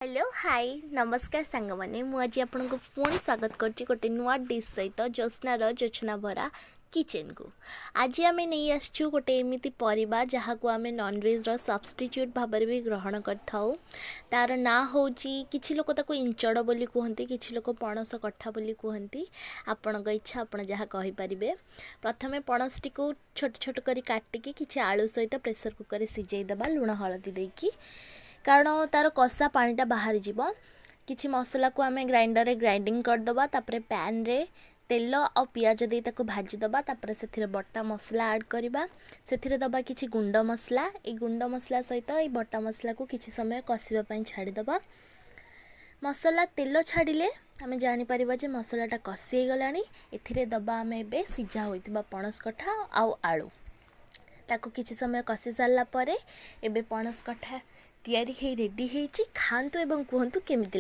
Hello, high, ନମସ୍କାର ସାଙ୍ଗମାନେ। ମୁଁ ଆଜି ଆପଣଙ୍କୁ ପୁଣି ସ୍ୱାଗତ କରୁଛି ଗୋଟେ ନୂଆ ଡିଶ୍ ସହିତ ଜ୍ୟୋତ୍ସ୍ନାର ଜୋଛନା ଭରା କିଚେନ୍କୁ। ଆଜି ଆମେ ନେଇ ଆସିଛୁ ଗୋଟେ ଏମିତି ପରିବା, ଯାହାକୁ ଆମେ ନନଭେଜ୍ର ସବଷ୍ଟିଚ୍ୟୁଟ୍ ଭାବରେ ବି ଗ୍ରହଣ କରିଥାଉ। ତା'ର ନାଁ ହେଉଛି, କିଛି ଲୋକ ତାକୁ ଇଞ୍ଚଡ଼ ବୋଲି କୁହନ୍ତି, କିଛି ଲୋକ ପଣସ କଠା ବୋଲି କୁହନ୍ତି। ଆପଣଙ୍କ ଇଚ୍ଛା, ଆପଣ ଯାହା କହିପାରିବେ। ପ୍ରଥମେ ପଣସଟିକୁ ଛୋଟ ଛୋଟ କରି କାଟିକି କିଛି ଆଳୁ ସହିତ ପ୍ରେସର୍ କୁକର୍ରେ ସିଝେଇ ଦେବା ଲୁଣ ହଳଦୀ ଦେଇକି, କାରଣ ତା'ର କଷା ପାଣିଟା ବାହାରିଯିବ। କିଛି ମସଲାକୁ ଆମେ ଗ୍ରାଇଣ୍ଡରରେ ଗ୍ରାଇଣ୍ଡିଙ୍ଗ କରିଦେବା। ତାପରେ ପ୍ୟାନ୍ରେ ତେଲ ଆଉ ପିଆଜ ଦେଇ ତାକୁ ଭାଜିଦେବା। ତାପରେ ସେଥିରେ ବଟା ମସଲା ଆଡ଼୍ କରିବା। ସେଥିରେ ଦେବା କିଛି ଗୁଣ୍ଡ ମସଲା। ଏଇ ଗୁଣ୍ଡ ମସଲା ସହିତ ଏଇ ବଟା ମସଲାକୁ କିଛି ସମୟ କଷିବା ପାଇଁ ଛାଡ଼ିଦେବା। ମସଲା ତେଲ ଛାଡ଼ିଲେ ଆମେ ଜାଣିପାରିବା ଯେ ମସଲାଟା କଷି ହେଇଗଲାଣି। ଏଥିରେ ଦେବା ଆମେ ଏବେ ସିଝା ହୋଇଥିବା ପଣସ କଠା ଆଉ ଆଳୁ। ତାକୁ କିଛି ସମୟ କଷି ସାରିଲା ପରେ ଏବେ ପଣସ କଠା ତିଆରି ହେଇ ରେଡ଼ି ହେଇଛି। ଖାଆନ୍ତୁ ଏବଂ କୁହନ୍ତୁ କେମିତି।